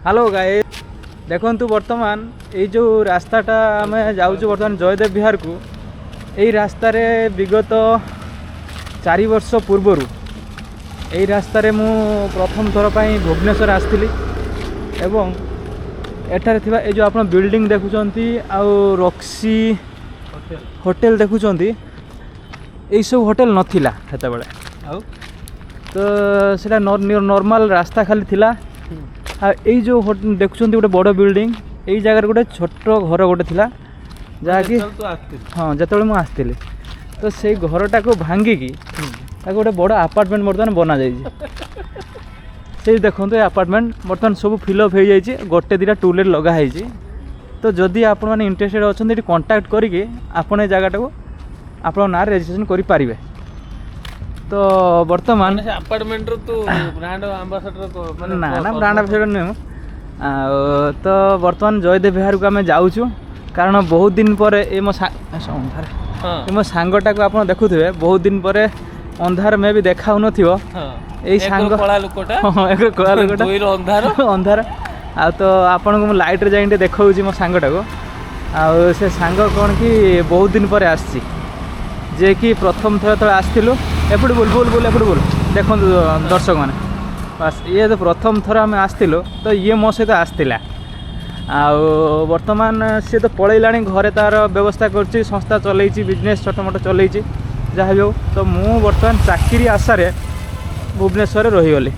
Hello guys, ଦେଖନ୍ତୁ, ବର୍ତ୍ତମାନ ଏଇ ଯେଉଁ ରାସ୍ତାଟା ଆମେ ଯାଉଛୁ ବର୍ତ୍ତମାନ ଜୟଦେବ ବିହାରକୁ, ଏଇ ରାସ୍ତାରେ ବିଗତ 4 ବର୍ଷ ପୂର୍ବରୁ ଏଇ ରାସ୍ତାରେ ମୁଁ ପ୍ରଥମ ଥର ପାଇଁ ଭୁବନେଶ୍ୱର ଆସିଥିଲି ଏବଂ ଏଠାରେ ଥିବା ଏଇ ଯେଉଁ ଆପଣ ବିଲ୍ଡିଂ ଦେଖୁଛନ୍ତି ଆଉ ରକ୍ସି ହୋଟେଲ ଦେଖୁଛନ୍ତି, ଏଇସବୁ ହୋଟେଲ ନଥିଲା ସେତେବେଳେ। ଆଉ ତ ସେଇଟା ନର୍ମାଲ ରାସ୍ତା ଖାଲି ଥିଲା। ଆଉ ଏଇ ଯେଉଁ ଦେଖୁଛନ୍ତି ଗୋଟେ ବଡ଼ ବିଲ୍ଡିଂ, ଏଇ ଜାଗାରେ ଗୋଟେ ଛୋଟ ଘର ଗୋଟେ ଥିଲା, ଯାହାକି ତୁ ଆସିଥିଲୁ। ହଁ, ଯେତେବେଳେ ମୁଁ ଆସିଥିଲି, ତ ସେଇ ଘରଟାକୁ ଭାଙ୍ଗିକି ତାକୁ ଗୋଟେ ବଡ଼ ଆପାର୍ଟମେଣ୍ଟ ବର୍ତ୍ତମାନ ବନାଯାଇଛି। ସେଇ ଦେଖନ୍ତୁ, ଏ ଆପାର୍ଟମେଣ୍ଟ ବର୍ତ୍ତମାନ ସବୁ ଫିଲ୍ଅପ୍ ହେଇଯାଇଛି, ଗୋଟେ ଦୁଇଟା ଟୁଲେଟ୍ ଲଗା ହେଇଛି। ତ ଯଦି ଆପଣମାନେ ଇଣ୍ଟରେଷ୍ଟେଡ଼ ଅଛନ୍ତି, ଏଠି କଣ୍ଟାକ୍ଟ କରିକି ଆପଣ ଏ ଜାଗାଟାକୁ ଆପଣଙ୍କ ନାଁରେ ରେଜିଷ୍ଟ୍ରେସନ୍ କରିପାରିବେ। ତ ବର୍ତ୍ତମାନ ମାନେ ସେ ଆପାର୍ଟମେଣ୍ଟର ତୁ ବ୍ରାଣ୍ଡ ଆମ୍ବାସଡର ମାନେ? ନା ନା, ବ୍ରାଣ୍ଡ ଆମ୍ବାସଡ଼ର ନୁହେଁ ମୁଁ। ଆଉ ତ ବର୍ତ୍ତମାନ ଜୟଦେବ ବିହାରକୁ ଆମେ ଯାଉଛୁ, କାରଣ ବହୁତ ଦିନ ପରେ ଏ ମୋ ଅନ୍ଧାର ଏ ମୋ ସାଙ୍ଗଟାକୁ ଆପଣ ଦେଖୁଥିବେ, ବହୁତ ଦିନ ପରେ ଅନ୍ଧାର ମେ ବି ଦେଖା ହେଉନଥିବ। ଏଇ ଏକ ସାଙ୍ଗ କଳା ଲୋକଟା। ହଁ, ଏକ କଳା ଲୋକଟା। ଦୁଇର ଅନ୍ଧାର। ଅନ୍ଧାର। ଆଉ ତ ଆପଣଙ୍କୁ ମୁଁ ଲାଇଟ୍ରେ ଯାଇକି ଟିକେ ଦେଖାଉଛି ମୋ ସାଙ୍ଗଟାକୁ। ଆଉ ସେ ସାଙ୍ଗ କ'ଣ କି ବହୁତ ଦିନ ପରେ ଆସିଛି, ଯିଏକି ପ୍ରଥମ ଥର ଯେତେବେଳେ ଆସିଥିଲୁ, ଏପଟେ ବୁଲ ବୁଲ ବୁଲ, ଏପଟେ ବୁଲ। ଦେଖନ୍ତୁ ଦର୍ଶକମାନେ, ବାସ୍, ଇଏ ତ ପ୍ରଥମ ଥର ଆମେ ଆସିଥିଲୁ, ତ ଇଏ ମୋ ସହିତ ଆସିଥିଲା। ଆଉ ବର୍ତ୍ତମାନ ସିଏ ତ ପଳେଇଲାଣି, ଘରେ ତାର ବ୍ୟବସ୍ଥା କରୁଛି, ସଂସ୍ଥା ଚଲେଇଛି, ବିଜନେସ୍ ଛୋଟ ମୋଟ ଚଲେଇଛି, ଯାହା ବି ହଉ। ତ ମୁଁ ବର୍ତ୍ତମାନ ଚାକିରି ଆଶାରେ ଭୁବନେଶ୍ୱରରେ ରହିଗଲି।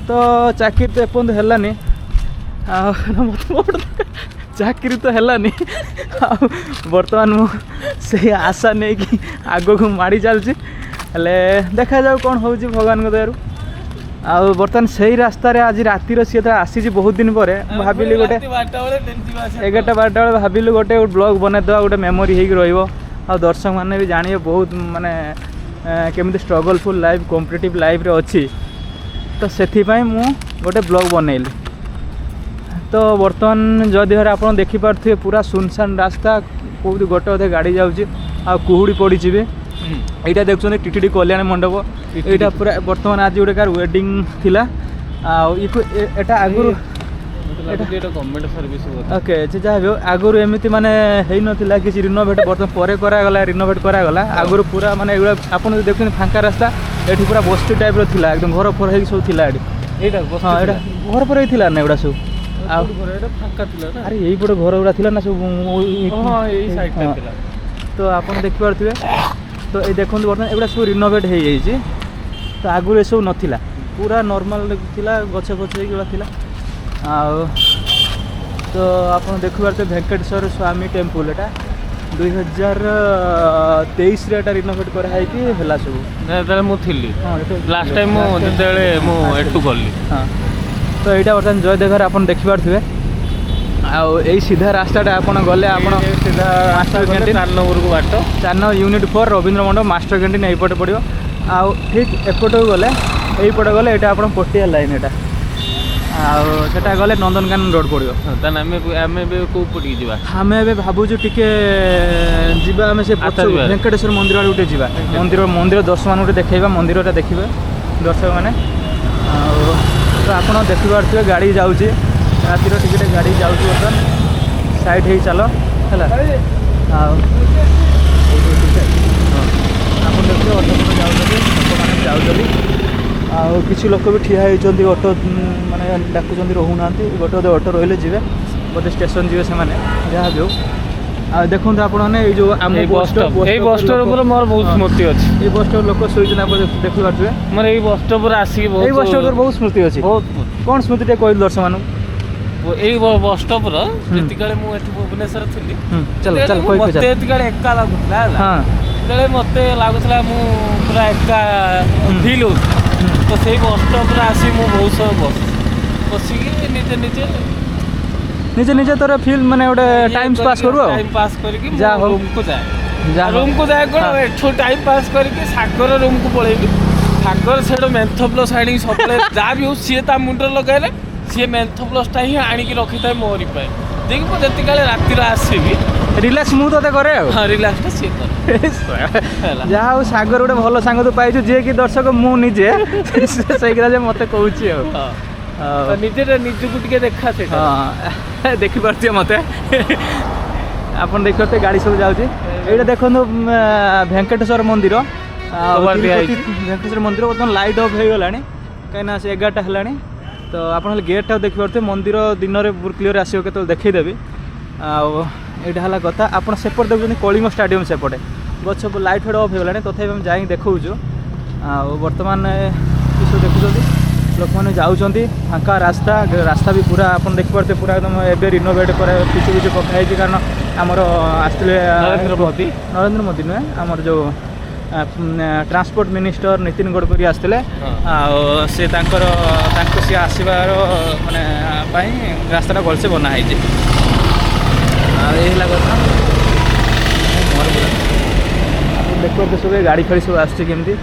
ତ ଚାକିରି ତ ଏପର୍ଯ୍ୟନ୍ତ ହେଲାନି। ଆଉ ମୋତେ ବଡ଼ ଚାକିରି ତ ହେଲାନି, ଆଉ ବର୍ତ୍ତମାନ ମୁଁ ସେଇ ଆଶା ନେଇକି ଆଗକୁ ମାଡ଼ି ଚାଲିଛି। ହେଲେ ଦେଖାଯାଉ କ'ଣ ହେଉଛି ଭଗବାନଙ୍କ ଦୟାରୁ। ଆଉ ବର୍ତ୍ତମାନ ସେଇ ରାସ୍ତାରେ ଆଜି ରାତିର ସିଏ ତ ଆସିଛି ବହୁତ ଦିନ ପରେ, ମୁଁ ଭାବିଲି ଗୋଟେ ରାତି 12ଟା ବେଳେ ଡେଲି ଯିବା ଆସିବା। 11ଟା 12ଟା ବେଳେ ଭାବିଲୁ ଗୋଟେ ବ୍ଲଗ୍ ବନେଇଦେବା, ଗୋଟେ ମେମୋରି ହେଇକି ରହିବ ଆଉ ଦର୍ଶକମାନେ ବି ଜାଣିବେ ବହୁତ ମାନେ କେମିତି ଷ୍ଟ୍ରଗଲଫୁଲ୍ ଲାଇଫ୍, କମ୍ପିଟେଟିଭ୍ ଲାଇଫ୍ରେ ଅଛି। ତ ସେଥିପାଇଁ ମୁଁ ଗୋଟେ ବ୍ଲଗ୍ ବନେଇଲି। ତ ବର୍ତ୍ତମାନ ଯଦି ଭାବରେ ଆପଣ ଦେଖିପାରୁଥିବେ, ପୁରା ସୁନସାନ ରାସ୍ତା, କେଉଁଠି ଗୋଟେ ଅଧେ ଗାଡ଼ି ଯାଉଛି ଆଉ କୁହୁଡ଼ି ପଡ଼ିଛି ବି। ଏଇଟା ଦେଖୁଛନ୍ତି ଟିଟିଡି କଲ୍ୟାଣ ମଣ୍ଡପ। ଏଇଟା ପୁରା ବର୍ତ୍ତମାନ ଆଜି ଗୋଟେ କାହାର ୱେଡ଼ିଂ ଥିଲା। ଆଉ ଇକୁ ଏଟା ଆଗରୁ ମତେ ଲାଗୁଛି ଏଇଟା ଗଭର୍ଣ୍ଣମେଣ୍ଟ ସର୍ଭିସ ବୋଧେ। ଓକେ, ସେ ଯାହା ବି ହଉ, ଆଗରୁ ଏମିତି ମାନେ ହେଇନଥିଲା କିଛି ରିନୋଭେଟ୍, ବର୍ତ୍ତମାନ ପରେ କରାଗଲା, ରିନୋଭେଟ୍ କରାଗଲା। ଆଗରୁ ପୁରା ମାନେ ଏଗୁଡ଼ା ଆପଣ ଯଦି ଦେଖୁଛନ୍ତି ଫାଙ୍କା ରାସ୍ତା, ଏଠି ପୁରା ବସ୍ତି ଟାଇପ୍ର ଥିଲା, ଏକଦମ ଘର ଫର ହେଇକି ସବୁ ଥିଲା ଏଠି। ଏଇଟା? ହଁ, ଏଇଟା ଘର ଫର ହେଇଥିଲା ନା ଏଗୁଡ଼ା ସବୁ। ଆଉ ଆଉ ଘର ଏଇଟା ଫାଙ୍କା ଥିଲା ନା? ଆରେ, ଏଇପଟେ ଘର ଗୁଡ଼ା ଥିଲା ନା ସବୁ। ହଁ, ଏଇ ସାଇଡଟା ଥିଲା। ତ ଆପଣ ଦେଖିପାରୁଥିବେ। ତ ଏଇ ଦେଖନ୍ତୁ, ବର୍ତ୍ତମାନ ଏଗୁଡ଼ା ସବୁ ରିନୋଭେଟ୍ ହେଇଯାଇଛି। ତ ଆଗରୁ ଏସବୁ ନଥିଲା, ପୁରା ନର୍ମାଲ ଥିଲା, ଗଛ ଫଛ ହେଇକି ଏଗୁଡ଼ା ଥିଲା। ଆଉ ତ ଆପଣ ଦେଖିପାରୁଥିବେ ଭେଙ୍କଟେଶ୍ୱର ସ୍ୱାମୀ ଟେମ୍ପୁଲ, ଏଟା 2023ରେ ଏଟା ରିନୋଭେଟ୍ କରାହେଇକି ହେଲା ସବୁ। ନା, ଯେତେବେଳେ ମୁଁ ଥିଲି। ହଁ। ଲାଷ୍ଟ ଟାଇମ୍ ମୁଁ ଯେତେବେଳେ ମୁଁ ଏଠୁ ଗଲି। ହଁ, ତ ଏଇଟା ବର୍ତ୍ତମାନ ଜୟଦେବରେ ଆପଣ ଦେଖିପାରୁଥିବେ। ଆଉ ଏଇ ସିଧା ରାସ୍ତାଟା ଆପଣ ଗଲେ ଆପଣ ଏଇ ସିଧା ମାଷ୍ଟର କ୍ୟାଣ୍ଟିନ୍। 4 ନମ୍ବରକୁ ବାଟ। 4 ନମ୍ବର ୟୁନିଟ୍ 4 ରବୀନ୍ଦ୍ର ମଣ୍ଡପ, ମାଷ୍ଟର କ୍ୟାଣ୍ଟିନ୍ ଏଇପଟେ ପଡ଼ିବ। ଆଉ ଠିକ୍ ଏପଟକୁ ଗଲେ, ଏଇପଟେ ଗଲେ ଏଇଟା ଆପଣ ପଟିଆ ଲାଇନ୍ ଏଇଟା, ଆଉ ସେଟା ଗଲେ ନନ୍ଦନକାନନ ରୋଡ଼ ପଡ଼ିବ। ହଁ, ତାହେଲେ ଆମେ ଏବେ କୋଉ ପଟିକି ଯିବା? ଆମେ ଏବେ ଭାବୁଛୁ ଟିକେ ଯିବା ଆମେ ସେ ପଛ ଆଚାର୍ଯ୍ୟ ବିହାର। ଭେଙ୍କଟେଶ୍ୱର ମନ୍ଦିର ଆଡ଼କୁ ଟିକେ ଯିବା। ମନ୍ଦିର ଦର୍ଶକମାନଙ୍କୁ ଟିକେ ଦେଖେଇବା, ମନ୍ଦିରଟା ଦେଖିବେ ଦର୍ଶକମାନେ। ଆଉ ତ ଆପଣ ଦେଖିପାରୁଥିବେ ଗାଡ଼ି ଯାଉଛି, ରାତିର ଟିକେ ଟିକେ ଗାଡ଼ି ଯାଉଛି ବର୍ତ୍ତମାନ। ସାଇଡ଼୍ ହେଇ ଚାଲ ହେଲା। ଆଉ ହଁ, ଆପଣ ଦେଖିବେ ଅଟୋ ଫଟୋ ଯାଉଛନ୍ତି, ଲୋକମାନେ ବି ଯାଉଛନ୍ତି, ଆଉ କିଛି ଲୋକ ବି ଠିଆ ହେଇଛନ୍ତି, ଅଟୋ ମାନେ ଡାକୁଛନ୍ତି, ରହୁନାହାନ୍ତି। ଗୋଟେ ଅଧେ ଅଟୋ ରହିଲେ ଯିବେ ବୋଧେ, ଷ୍ଟେସନ ଯିବେ ସେମାନେ, ଯାହା ବି ହଉ। ଆଉ ଦେଖନ୍ତୁ ଆପଣମାନେ, ଏଇ ଯେଉଁ ଆମ ଏଇ ବସ୍ ଷ୍ଟପ୍, ଏଇ ବସ୍ ଷ୍ଟପ୍ ଉପରେ ମୋର ବହୁତ ସ୍ମୃତି ଅଛି। ଏଇ ବସ୍ ଷ୍ଟପ୍ ଲୋକ ଶୋଇଛନ୍ତି, ଆପଣ ଦେଖିପାରୁଥିବେ। ମୋର ଏଇ ବସ୍ ଷ୍ଟପ୍ ଆସିକି ବହୁତ ଏଇ ବସ୍ ଷ୍ଟପ୍ ବହୁତ ସ୍ମୃତି ଅଛି। ବହୁତ। କ'ଣ ସ୍ମୃତି ଟିକେ କହିଲୁ ଦର୍ଶକମାନଙ୍କୁ। ଏଇ ବସ୍ ଷ୍ଟପ୍ ର ଯେତିକିବେଳେ ମୁଁ ଏଠି ଭୁବନେଶ୍ୱର ଥିଲି, ଚାଲ ଚାଲ, କହି ମତେ ଚାଲ। ଏତିକିବେଳେ ଏକା ଲାଗୁଥିଲା ହେଲା, ସେତେବେଳେ ମତେ ଲାଗୁଥିଲା ମୁଁ ପୁରା ଏକା ଫିଲ୍ ହଉଥିଲା। ତ ସେଇ ବସ୍ ଷ୍ଟପ୍ରେ ଆସି ମୁଁ ବହୁତ ସମୟ ବସିକି ନିଜେ ନିଜେ ନିଜେ ନିଜେ ତୋର ଫିଲ୍ ମାନେ ଗୋଟେ ଟାଇମ୍ ପାସ୍ କରୁ ଆଉ ଟାଇମ୍ ପାସ୍ କରିକି ଯାହା ହଉ। ରୁମ୍କୁ ଯାଏ। ଯାହା ହଉ। ରୁମ୍କୁ ଯାଏ କ'ଣ, ଏଠୁ ଟାଇମ୍ ପାସ୍ କରିକି ସାଗର ରୁମ୍କୁ ପଳେଇବି। ସାଗର ସେଠୁ ମେନ୍ଥୋ ପ୍ଲସ୍ ଆଣିକି ସବୁବେଳେ, ଯାହା ବି ହଉ, ସିଏ ତା ମୁଣ୍ଡରେ ଲଗାଇଲେ, ସିଏ ମେନ୍ଥୋ ପ୍ଲସ୍ଟା ହିଁ ଆଣିକି ରଖିଥାଏ ମୋରି ପାଇଁ, ଦେଇକି ମୁଁ ଯେତିକିବେଳେ ରାତିରେ ଆସିବି ରିଲାକ୍ସ ମୁଁ ତୋତେ କରେ ଆଉ। ହଁ, ରିଲାକ୍ସଟା ସିଏ କରେ ହେଲା। ଯାହା ହଉ, ସାଗର ଗୋଟେ ଭଲ ସାଙ୍ଗ ତୁ ପାଇଛୁ, ଯିଏକି ଦର୍ଶକ ମୁଁ ନିଜେ ସେଇ କଥା ଯେ ମତେ କହୁଛି ଆଉ। ଆଉ ତ ନିଜେ ନିଜକୁ ଟିକେ ଦେଖା ସେଇଟା। ହଁ, ଦେଖିପାରୁଥିବେ ମୋତେ, ଆପଣ ଦେଖିପାରୁଥିବେ ଗାଡ଼ି ସବୁ ଯାଉଛି। ଏଇଟା ଦେଖନ୍ତୁ ଭେଙ୍କଟେଶ୍ୱର ମନ୍ଦିର ଆଉ କବାଟ ଦିଆ ତିରୁପତି ହେଇଛି। ଭେଙ୍କଟେଶ୍ୱର ମନ୍ଦିର ବର୍ତ୍ତମାନ ଲାଇଟ୍ ଅଫ୍ ହେଇଗଲାଣି, କାହିଁକିନା ସେ 11ଟା ହେଲାଣି। ତ ଆପଣ ହେଲେ ଗେଟ୍ଟାକୁ ଦେଖିପାରୁଥିବେ। ମନ୍ଦିର ଦିନରେ କ୍ଲିଅର୍ ଆସିବ, କେତେବେଳେ ଦେଖେଇଦେବି। ଆଉ ଏଇଟା ହେଲା କଥା। ଆପଣ ସେପଟେ ଦେଖୁଛନ୍ତି କଳିଙ୍ଗ ଷ୍ଟାଡ଼ିୟମ୍, ସେପଟେ ଗଛ ଲାଇଟ୍ ଫାଇଟ୍ ଅଫ୍ ହେଇଗଲାଣି, ତଥାପି ଆମେ ଯାଇକି ଦେଖାଉଛୁ। ଆଉ ବର୍ତ୍ତମାନ ଏସବୁ ଦେଖୁଛନ୍ତି, ଲୋକମାନେ ଯାଉଛନ୍ତି, ଫାଙ୍କା ରାସ୍ତା। ରାସ୍ତା ବି ପୁରା ଆପଣ ଦେଖିପାରୁଥିବେ, ପୁରା ଏକଦମ ଏବେ ରିନୋଭେଟ୍ କରା, ପିଚୁ ପିଚୁ ପକା ହେଇଛି, କାରଣ ଆମର ଆସିଥିଲେ ନରେନ୍ଦ୍ର ମୋଦି। ନରେନ୍ଦ୍ର ମୋଦି ନୁହେଁ, ଆମର ଯେଉଁ ଟ୍ରାନ୍ସପୋର୍ଟ ମିନିଷ୍ଟର ନୀତିନ ଗଡ଼କରୀ ଆସିଥିଲେ। ଆଉ ସେ ତାଙ୍କର ତାଙ୍କୁ ସିଏ ଆସିବାର ମାନେ ପାଇଁ ରାସ୍ତାଟା ଭଲସେ ବନା ହେଇଛି। ଆଉ ଏଇ ହେଲା କଥା। ମୋର ପୁରା ଆପଣ ଦେଖିପାରୁଥିବେ ସବୁ ଏ ଗାଡ଼ି ଫାଡ଼ି ସବୁ ଆସୁଛି କେମିତି।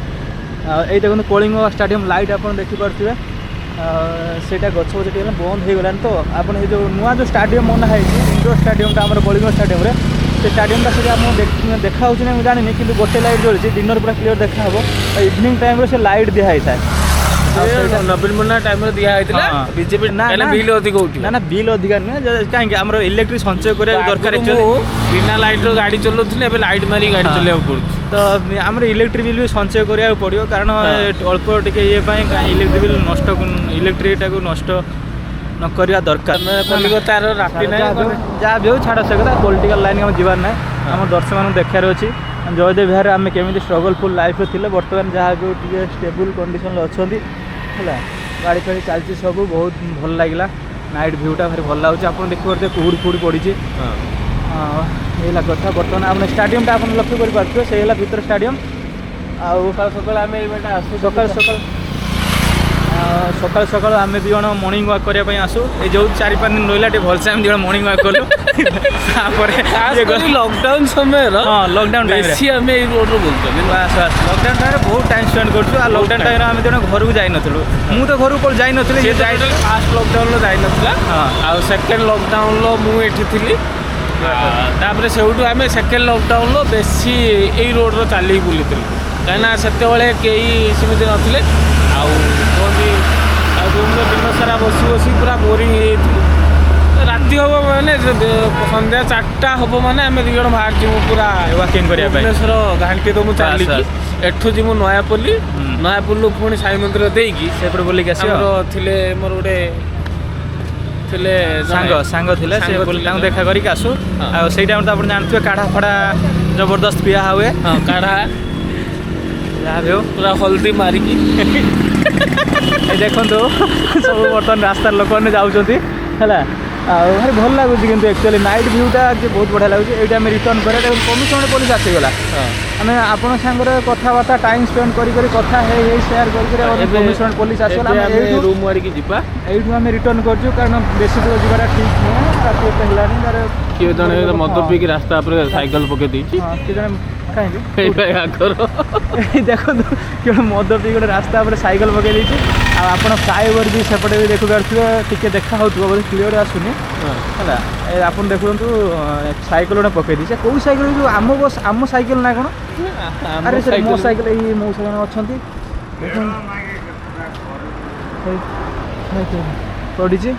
ଆଉ ଏଇ ଦେଖନ୍ତୁ କଳିଙ୍ଗ ଷ୍ଟାଡ଼ିୟମ୍ ଲାଇଟ୍ ଆପଣ ଦେଖିପାରୁଥିବେ। ଆଉ ସେଇଟା ଗଛ ଫଛ ଟିକେ ବନ୍ଦ ହେଇଗଲାଣି। ତ ଆପଣ ଏଇ ଯେଉଁ ନୂଆ ଯେଉଁ ଷ୍ଟାଡ଼ିୟମ୍ ବନା ହେଇଛି, ଇଣ୍ଡୋର ଷ୍ଟାଡ଼ିୟମ୍ଟା ଆମର କଳିଙ୍ଗ ଷ୍ଟାଡ଼ିୟମ୍ରେ, ସେ ଷ୍ଟାଡ଼ିୟମ୍ଟା ସେଠି ଆମକୁ ଦେଖା ହେଉଛି ନା ମୁଁ ଜାଣିନି, କିନ୍ତୁ ଗୋଟେ ଲାଇଟ୍ ଜଳୁଛି। ଦିନରେ ପୁରା କ୍ଲିୟର ଦେଖା ହେବ ଆଉ ଇଭିନିଂ ଟାଇମ୍ରେ ସେ ଲାଇଟ୍ ଦିଆ ହେଇଥାଏ। ଆଉ ସେଇଟା ନବୀନ ପଟ୍ଟନାୟକ ଟାଇମରେ ଦିଆ ହେଇଥିଲା। ବିଜେପି ନା, ନା ନା। ବିଲ୍ ଅଧିକ ଉଠିବ। ନା ନା, ବିଲ୍ ଅଧିକା ନୁହେଁ। କାହିଁକି ଆମର ଇଲେକ୍ଟ୍ରିକ୍ ସଞ୍ଚୟ କରିବା ଦରକାର ଆଗରୁ actually। ମୁଁ ବିନା ଲାଇଟ୍ର ଗାଡ଼ି ଚଲାଉଥିଲି, ଏବେ ଲାଇଟ୍ ମାରିକି ଗାଡ଼ି ଚଲେଇବାକୁ ପଡୁଛି। ତ ଆମର ଇଲେକ୍ଟ୍ରିକ୍ ବିଲ୍ ବି ସଞ୍ଚୟ କରିବାକୁ ପଡ଼ିବ, କାରଣ ଅଳ୍ପ ଟିକେ ଇଏ ପାଇଁ କାହିଁ ଇଲେକ୍ଟ୍ରିକ୍ ବିଲ୍ ନଷ୍ଟ, ଇଲେକ୍ଟ୍ରିକଟାକୁ ନଷ୍ଟ ନ କରିବା ଦରକାର। ଆମେ କଲିକତାର ରାତି ନାହିଁ। ଯାହା ବି ହଉ, ଛାଡ଼ ସେ କଥା। ପଲିଟିକାଲ ଲାଇନ୍ ଆମେ ଯିବାର ନାହିଁ। ଆମ ଦର୍ଶକମାନଙ୍କୁ ଦେଖିବାର ଅଛି ଜୟଦେବ ବିହାରରେ ଆମେ କେମିତି ଷ୍ଟ୍ରଗଲଫୁଲ୍ ଲାଇଫ୍ରେ ଥିଲେ, ବର୍ତ୍ତମାନ ଯାହା ବି ହଉ ଟିକେ ଷ୍ଟେବୁଲ୍ କଣ୍ଡିସନ୍ରେ ଅଛନ୍ତି। ହେଲା, ଗାଡ଼ି ଫାଡ଼ି ଚାଲିଛି ସବୁ, ବହୁତ ଭଲ ଲାଗିଲା। ନାଇଟ୍ ଭ୍ୟୁଟା ଭାରି ଭଲ ଲାଗୁଛି। ଆପଣ ଦେଖିପାରୁଥିବେ କୁହୁଡ଼ି ଫୁହୁଡ଼ି ପଡ଼ିଛି। ହଁ, ଏଇ ହେଲା କଥା। ବର୍ତ୍ତମାନ ଆପଣ ଷ୍ଟାଡ଼ିୟମଟା ଆପଣ ଲକ୍ଷ୍ୟ କରିପାରୁଥିବେ, ସେଇ ହେଲା ଭିତର ଷ୍ଟାଡ଼ିୟମ୍। ଆଉ ସକାଳୁ ସକାଳୁ ଆମେ ଏଇ ବାଟେ ଆସୁ। ସକାଳୁ ସକାଳୁ ସକାଳୁ ସକାଳୁ ଆମେ 2 ଜଣ ମର୍ଣ୍ଣିଂ ୱାକ୍ କରିବା ପାଇଁ ଆସୁ। ଏଇ ଯେଉଁ 4-5 ଦିନ ରହିଲା, ଟିକେ ଭଲସେ ଆମେ 2 ଜଣ ମର୍ଣ୍ଣିଂ ୱାକ୍ କଲୁ। ତାପରେ ଖାସ ଇଏ କରି ଲକଡାଉନ ସମୟର ହଁ, ଲକଡାଉନ ଟାଇମ୍ରେ ବେଶୀ ଆମେ ଏଇ ରୋଡରେ ବୁଲୁଛନ୍ତି। ବାସ୍ ବାସ୍, ଲକଡାଉନ ଟାଇମ୍ରେ ବହୁତ ଟାଇମ୍ ସ୍ପେଣ୍ଡ କରୁଛୁ। ଆଉ ଲକଡାଉନ ଟାଇମ୍ରେ ଆମେ 2 ଜଣ ଘରକୁ ଯାଇନଥିଲୁ। ମୁଁ ତ ଘରକୁ କୁଆଡ଼େ ଯାଇନଥିଲି। ସିଏ ଇଏ ଯାଇ ଫାଷ୍ଟ ଲକଡାଉନର ଯାଇନଥିଲା। ଆଉ ସେକେଣ୍ଡ ଲକଡାଉନର ମୁଁ ଏଠି ଥିଲି। ତାପରେ ସେଇଠୁ ଆମେ ସେକେଣ୍ଡ ଲକଡାଉନର ବେଶୀ ଏଇ ରୋଡର ଚାଲିକି ବୁଲିଥିଲୁ, କାହିଁକିନା ସେତେବେଳେ କେହି ସେମିତି ନଥିଲେ। ଆଉ କୁହନ୍ତି, ଆଉ ରୁମ୍ରେ ଦିନ ସାରା ବସି ବସି ପୁରା ବୋରିଂ ହେଇଯାଇଥିଲୁ। ତ ରାତି ହବ ମାନେ, ସନ୍ଧ୍ୟା 4ଟା ହବ ମାନେ ଆମେ 2 ଜଣ ବାହାରି ଯିବୁ ପୁରା ୱାକିଂ କରିବା ପାଇଁ। ଭୁବନେଶ୍ୱର ଘାଣ୍ଟି ଦବୁ ଚାଲିକି। ଏଠୁ ଯିବୁ ନୟାପଲ୍ଲୀ, ନୟାପଲ୍ଲୀରୁ ପୁଣି ସାଇ ମନ୍ଦିର ଦେଇକି ସେପଟେ ବୁଲିକି ଆସିବ। ଆମର ଥିଲେ, ମୋର ଗୋଟେ ଥିଲେ ଜଣେ ସାଙ୍ଗ, ସାଙ୍ଗ ଥିଲେ ସେ ସାଙ୍ଗ ଥିଲେ ତାଙ୍କୁ ଜଣେ। ଦେଖା କରିକି ଆସୁ। ଆଉ ସେଇ ଟାଇମ୍ରେ ତ ଆପଣ ଜାଣିଥିବେ କାଢ଼ା ଫାଡ଼ା ଜବରଦସ୍ତ ପିଆ ହୁଏ। ହଁ, କାଢ଼ା। ଯାହା ବି ହଉ। ପୁରା ହଳଦୀ ମାରିକି। ଏଇ ଦେଖନ୍ତୁ ସବୁ ବର୍ତ୍ତମାନ ରାସ୍ତାରେ ଲୋକମାନେ ଯାଉଛନ୍ତି। ହେଲା, ଆଉ ଭାରି ଭଲ ଲାଗୁଛି କିନ୍ତୁ ଆକ୍ଚୁଆଲି ନାଇଟ୍ ଭ୍ୟୁଟା ବହୁତ ବଢ଼ିଆ ଲାଗୁଛି। ଏଇଟା ଆମେ ରିଟର୍ନ କରିବା। ଦେଖନ୍ତୁ, କମିଶନର ପୋଲିସ ଆସିଗଲା। ଆମେ ଆପଣଙ୍କ ସାଙ୍ଗରେ କଥାବାର୍ତ୍ତା, ଟାଇମ୍ ସ୍ପେଣ୍ଡ କରି କରି, କଥା ହେଇ ହେଇ, ସେୟାର କରି କରି କମିଶନର ପୋଲିସ ଆସିଗଲା। ଏବେ ଆମେ ଆମେ ଏଇଠୁ ରୁମ୍ ଆଡ଼ିକି ଯିବା। ଏଇଠୁ ଆମେ ରିଟର୍ନ କରୁଛୁ, କାରଣ ବେଶୀ ଦୂର ଯିବାଟା ଠିକ୍ ନୁହେଁ। ରାତି ଏତେ ହେଲାଣି ତାର। କିଏ ଜଣେ ମଦ ପିଇକି ରାସ୍ତା ଉପରେ ସାଇକେଲ ପକେଇ ଦେଇଛି। ହଁ, କିଏ ଜଣେ କାହିଁକି ଏଇଟା ଆଗର। ଏଇ ଦେଖନ୍ତୁ, କିଏ ଗୋଟେ ମଦ ପିଇ ଗୋଟେ ରାସ୍ତା ଉପରେ ସାଇକେଲ ପକେଇ ଦେଇଛି। ଆଉ ଆପଣ ଫ୍ଲାଏଓଭର ବି ସେପଟେ ବି ଦେଖିପାରୁଥିବେ, ଟିକେ ଦେଖା ହେଉଥିବ ବୋଧେ, କ୍ଲିଅର ଆସୁନି। ହେଲା, ଏ ଆପଣ ଦେଖନ୍ତୁ, ସାଇକେଲ ଗୋଟେ ପକେଇ ଦେଇଛି। କୋଉ ସାଇକେଲ? ଯୋଉ ଆମ ବସ୍, ଆମ ସାଇକେଲ ନା କ'ଣ? ଆରେ ସେ ମୋ ସାଇକେଲ, ଏଇ ମୋ ଜଣେ ଅଛନ୍ତି, ଦେଖନ୍ତୁ। ଏଇ ସାଇକେଲ ପଡ଼ିଛି।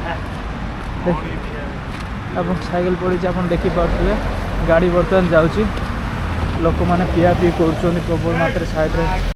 ଆପଣ ସାଇକେଲ ପଡ଼ିଛି, ଆପଣ ଦେଖିପାରୁଥିବେ। ଗାଡ଼ି ବର୍ତ୍ତମାନ ଯାଉଛି, ଲୋକମାନେ ପିଆ ପିଇ କରୁଛନ୍ତି ପ୍ରବଳ ମାତ୍ରାରେ ସାଇଡ଼ରେ।